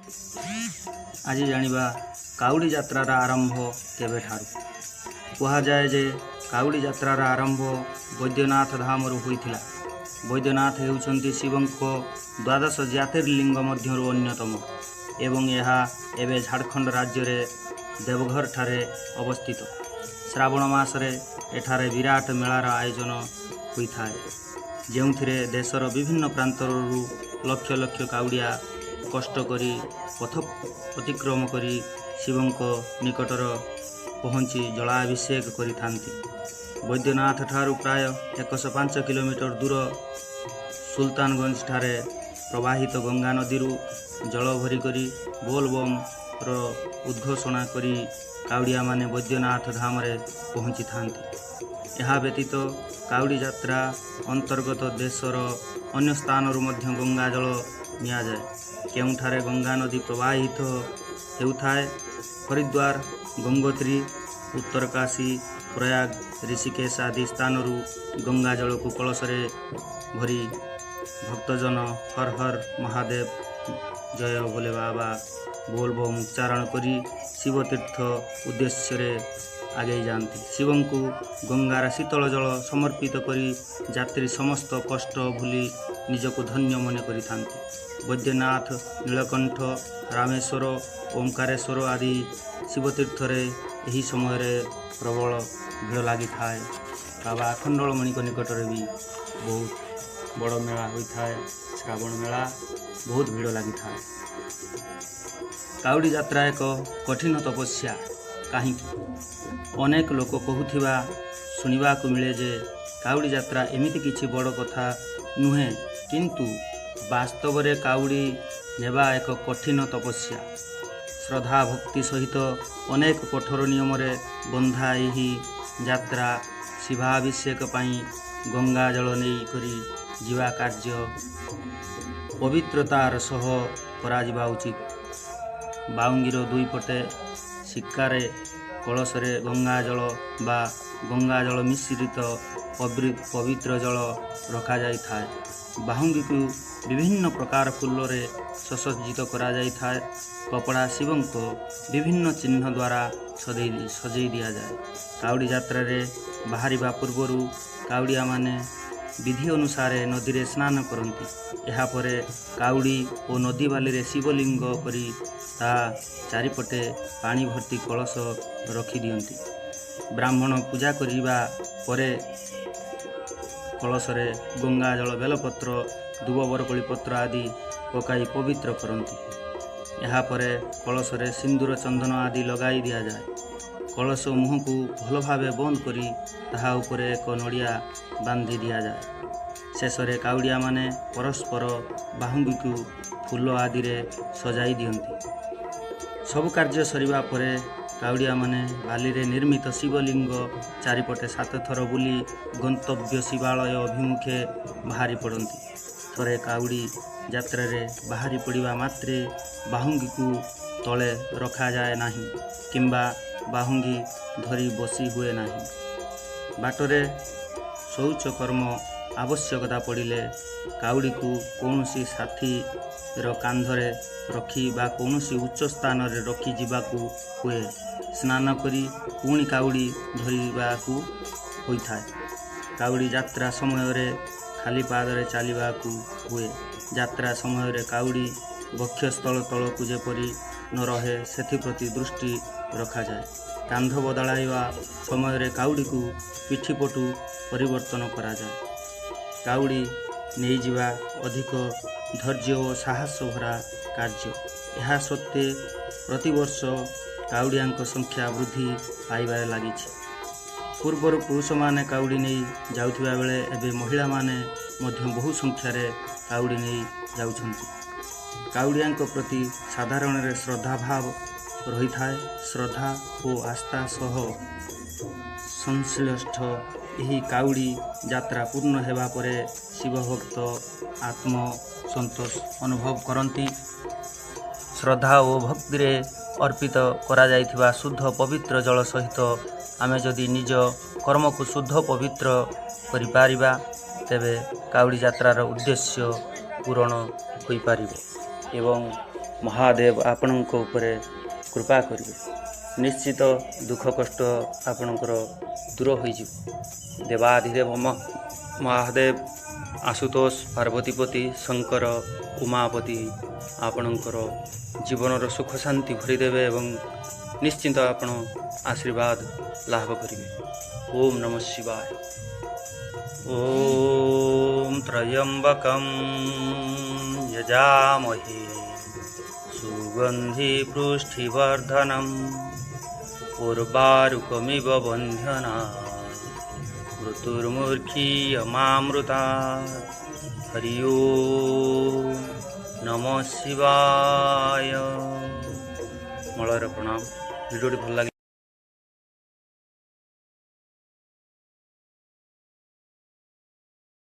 ଆଜି ଜାଣିବା କାଉଡ଼ି ଯାତ୍ରାର ଆରମ୍ଭ କେବେଠାରୁ। କୁହାଯାଏ ଯେ କାଉଡ଼ି ଯାତ୍ରାର ଆରମ୍ଭ ବୈଦ୍ୟନାଥ ଧାମରୁ ହୋଇଥିଲା। ବୈଦ୍ୟନାଥ ହେଉଛନ୍ତି ଶିବଙ୍କ ଦ୍ୱାଦଶ ଜ୍ୟୋତିର୍ଲିଙ୍ଗ ମଧ୍ୟରୁ ଅନ୍ୟତମ ଏବଂ ଏହା ଏବେ ଝାଡ଼ଖଣ୍ଡ ରାଜ୍ୟରେ ଦେବଘରଠାରେ ଅବସ୍ଥିତ। ଶ୍ରାବଣ ମାସରେ ଏଠାରେ ବିରାଟ ମେଳାର ଆୟୋଜନ ହୋଇଥାଏ, ଯେଉଁଥିରେ ଦେଶର ବିଭିନ୍ନ ପ୍ରାନ୍ତରରୁ ଲକ୍ଷ ଲକ୍ଷ କାଉଡ଼ିଆ କଷ୍ଟ କରି ପଥ ଅତିକ୍ରମ କରି ଶିବଙ୍କ ନିକଟର ପହଞ୍ଚି ଜଳାଭିଷେକ କରିଥାନ୍ତି। ବୈଦ୍ୟନାଥ ଠାରୁ ପ୍ରାୟ 105 କିଲୋମିଟର ଦୂର ସୁଲତାନଗଞ୍ଜଠାରେ ପ୍ରବାହିତ ଗଙ୍ଗା ନଦୀରୁ ଜଳ ଭରି କରି ବୋଲବମ୍ର ଉଦ୍ଘୋଷଣା କରି କାଉଡ଼ିଆମାନେ ବୈଦ୍ୟନାଥ ଧାମରେ ପହଞ୍ଚିଥାନ୍ତି। ଏହା ବ୍ୟତୀତ କାଉଡ଼ି ଯାତ୍ରା ଅନ୍ତର୍ଗତ ଦେଶର ଅନ୍ୟ ସ୍ଥାନରୁ ମଧ୍ୟ ଗଙ୍ଗା ଜଳ ନିଆଯାଏ, କେଉଁଠାରେ ଗଙ୍ଗା ନଦୀ ପ୍ରବାହିତ ହେଉଥାଏ। ହରିଦ୍ୱାର, ଗଙ୍ଗୋତ୍ରୀ, ଉତ୍ତରକାଶୀ, ପ୍ରୟାଗ, ଋଷିକେଶ ଆଦି ସ୍ଥାନରୁ ଗଙ୍ଗା ଜଳକୁ କଳସରେ ଭରି ଭକ୍ତଜନ ହର ହର ମହାଦେବ, ଜୟ ଭୋଲେ ବାବା, ବୋଲବମ୍ ଉଚ୍ଚାରଣ କରି ଶିବତୀର୍ଥ ଉଦ୍ଦେଶ୍ୟରେ ଆଗେଇ ଯାଆନ୍ତି। ଶିବଙ୍କୁ ଗଙ୍ଗାର ଶୀତଳ ଜଳ ସମର୍ପିତ କରି ଯାତ୍ରୀ ସମସ୍ତ କଷ୍ଟ ଭୁଲି ନିଜକୁ ଧନ୍ୟ ମନେ କରିଥାନ୍ତି। ବୈଦ୍ୟନାଥ, ନୀଳକଣ୍ଠ, ରାମେଶ୍ୱର, ଓଙ୍କାରେଶ୍ୱର ଆଦି ଶିବତୀର୍ଥରେ ଏହି ସମୟରେ ପ୍ରବଳ ଭିଡ଼ ଲାଗିଥାଏ। ବାବା ଆଖଣ୍ଡଳମଣିଙ୍କ ନିକଟରେ ବି ବହୁତ ବଡ଼ ମେଳା ହୋଇଥାଏ। ଶ୍ରାବଣ ମେଳା ବହୁତ ଭିଡ଼ ଲାଗିଥାଏ। କାଉଡ଼ି ଯାତ୍ରା ଏକ କଠିନ ତପସ୍ୟା କାହିଁକି? ଅନେକ ଲୋକ କହୁଥିବା ଶୁଣିବାକୁ ମିଳେ ଯେ କାଉଡ଼ି ଯାତ୍ରା ଏମିତି କିଛି ବଡ଼ କଥା ନୁହେଁ, କିନ୍ତୁ ବାସ୍ତବରେ କାଉଡ଼ି ନେବା ଏକ କଠିନ ତପସ୍ୟା। ଶ୍ରଦ୍ଧା ଭକ୍ତି ସହିତ ଅନେକ କଠୋର ନିୟମରେ ବନ୍ଧା ଏହି ଯାତ୍ରା ଶିବାଭିଷେକ ପାଇଁ ଗଙ୍ଗା ଜଳ ନେଇକରି ଯିବା କାର୍ଯ୍ୟ ପବିତ୍ରତାର ସହ କରାଯିବା ଉଚିତ। ବାଉଙ୍ଗିର ଦୁଇ ପଟେ ଶିକାରେ କଳସରେ ଗଙ୍ଗା ଜଳ ବା ଗଙ୍ଗା ଜଳ ମିଶ୍ରିତ ପବିତ୍ର ଜଳ ରଖାଯାଇଥାଏ। ବାହୁଙ୍ଗିକୁ ବିଭିନ୍ନ ପ୍ରକାର ଫୁଲରେ ସୁସଜ୍ଜିତ କରାଯାଇଥାଏ। କପଡ଼ା ଶିବଙ୍କ ବିଭିନ୍ନ ଚିହ୍ନ ଦ୍ୱାରା ସଜେଇ ଦିଆଯାଏ। କାଉଡ଼ି ଯାତ୍ରାରେ ବାହାରିବା ପୂର୍ବରୁ କାଉଡ଼ିଆମାନେ ବିଧି ଅନୁସାରେ ନଦୀରେ ସ୍ନାନ କରନ୍ତି। ଏହାପରେ କାଉଡ଼ି ଓ ନଦୀ ବାଲିରେ ଶିବଲିଙ୍ଗ କରି ତା ଚାରିପଟେ ପାଣି ଭର୍ତ୍ତି କଳସ ରଖିଦିଅନ୍ତି। ବ୍ରାହ୍ମଣ ପୂଜା କରିବା ପରେ କଳସରେ ଗଙ୍ଗା ଜଳ, ବେଲପତ୍ର, ଦୁବ ବରକୋଳି ପତ୍ର ଆଦି ପକାଇ ପବିତ୍ର କରନ୍ତି। ଏହାପରେ କଳସରେ ସିନ୍ଦୁର, ଚନ୍ଦନ ଆଦି ଲଗାଇ ଦିଆଯାଏ। କଳସ ମୁହଁକୁ ଭଲ ଭାବେ ବନ୍ଦ କରି ତାହା ଉପରେ ଏକ ନଡ଼ିଆ ବାନ୍ଧି ଦିଆଯାଏ। ଶେଷରେ କାଉଡ଼ିଆମାନେ ପରସ୍ପର ବାହୁଙ୍ଗିକୁ ଫୁଲ ଆଦିରେ ସଜାଇ ଦିଅନ୍ତି। ସବୁ କାର୍ଯ୍ୟ ସରିବା ପରେ କାଉଡ଼ିଆମାନେ ବାଲିରେ ନିର୍ମିତ ଶିବଲିଙ୍ଗ ଚାରିପଟେ 7 ଥର ବୁଲି ଗନ୍ତବ୍ୟ ଶିବାଳୟ ଅଭିମୁଖେ ବାହାରି ପଡ଼ନ୍ତି। ଥରେ କାଉଡ଼ି ଯାତ୍ରାରେ ବାହାରି ପଡ଼ିବା ମାତ୍ରେ ବାହୁଙ୍ଗିକୁ ତଳେ ରଖାଯାଏ ନାହିଁ କିମ୍ବା ବାହୁଙ୍ଗି ଧରି ବସି ହୁଏ ନାହିଁ। ବାଟରେ ଶୌଚ କର୍ମ ଆବଶ୍ୟକତା ପଡ଼ିଲେ କାଉଡ଼ିକୁ କୌଣସି ସାଥୀର କାନ୍ଧରେ ରଖି ବା କୌଣସି ଉଚ୍ଚ ସ୍ଥାନରେ ରଖି ଯିବାକୁ ହୁଏ। ସ୍ନାନ କରି ପୁଣି କାଉଡ଼ି ଧରିବାକୁ ହୋଇଥାଏ। କାଉଡ଼ି ଯାତ୍ରା ସମୟରେ ଖାଲି ପାଦରେ ଚାଲିବାକୁ ହୁଏ। ଯାତ୍ରା ସମୟରେ କାଉଡ଼ି ବକ୍ଷସ୍ଥଳ ତଳକୁ ଯେପରି ନ ରହେ ସେଥିପ୍ରତି ଦୃଷ୍ଟି ରଖାଯାଏ। କାନ୍ଧ ବଦଳାଇବା ସମୟରେ କାଉଡ଼ିକୁ ପିଠିପଟୁ ପରିବର୍ତ୍ତନ କରାଯାଏ। କାଉଡ଼ି ନେଇଯିବା ଅଧିକ ଧୈର୍ଯ୍ୟ ଓ ସାହସ ଭରା କାର୍ଯ୍ୟ। ଏହା ସତ୍ତ୍ୱେ ପ୍ରତିବର୍ଷ କାଉଡ଼ିଆଙ୍କ ସଂଖ୍ୟା ବୃଦ୍ଧି ପାଇବାରେ ଲାଗିଛି। ପୂର୍ବରୁ ପୁରୁଷମାନେ କାଉଡ଼ି ନେଇ ଯାଉଥିବା ବେଳେ ଏବେ ମହିଳାମାନେ ମଧ୍ୟ ବହୁ ସଂଖ୍ୟାରେ କାଉଡ଼ି ନେଇ ଯାଉଛନ୍ତି। କାଉଡ଼ିଆଙ୍କ ପ୍ରତି ସାଧାରଣରେ ଶ୍ରଦ୍ଧାଭାବ ରହିଥାଏ। ଶ୍ରଦ୍ଧା ଓ ଆସ୍ଥା ସହ ସଂଶ୍ଳିଷ୍ଟ ଏହି କାଉଡ଼ି ଯାତ୍ରା ପୂର୍ଣ୍ଣ ହେବା ପରେ ଶିବଭକ୍ତ ଆତ୍ମସନ୍ତୋଷ ଅନୁଭବ କରନ୍ତି। ଶ୍ରଦ୍ଧା ଓ ଭକ୍ତିରେ ଅର୍ପିତ କରାଯାଇଥିବା ଶୁଦ୍ଧ ପବିତ୍ର ଜଳ ସହିତ ଆମେ ଯଦି ନିଜ କର୍ମକୁ ଶୁଦ୍ଧ ପବିତ୍ର କରିପାରିବା, ତେବେ କାଉଡ଼ି ଯାତ୍ରାର ଉଦ୍ଦେଶ୍ୟ ପୂରଣ ହୋଇପାରିବ ଏବଂ ମହାଦେବ ଆପଣଙ୍କ ଉପରେ କୃପା କରିବେ। ନିଶ୍ଚିତ ଦୁଃଖ କଷ୍ଟ ଆପଣଙ୍କର ଦୂର ହୋଇଯିବ। ଦେବାଧିଦେବ ମହାଦେବ ଆଶୁତୋଷ ପାର୍ବତୀପତି ଶଙ୍କର ଉମାପତି ଆପଣଙ୍କର ଜୀବନର ସୁଖ ଶାନ୍ତି ଭରିଦେବେ ଏବଂ ନିଶ୍ଚିନ୍ତ ଆପଣ ଆଶୀର୍ବାଦ ଲାଭ କରିବେ। ଓମ୍ ନମଃ ଶିବାୟ। ଓମ୍ ତ୍ରୟମ୍ବକಂ ଯଜାମହେ ସୁଗନ୍ଧି ପୃଷ୍ଟିବର୍ଧନମ୍ ଉର୍ବାରୁକମିବ ବନ୍ଧନା ମୃତ୍ୟୁର୍ମୁକ୍ଷୀୟମାମୃତା। ହରି ଓମ୍ ନମଃ ଶିବାୟ। ମଳୟର ପ୍ରଣାମ। ଭିଡ଼ିଓଟି ଭଲ ଲାଗିଲେ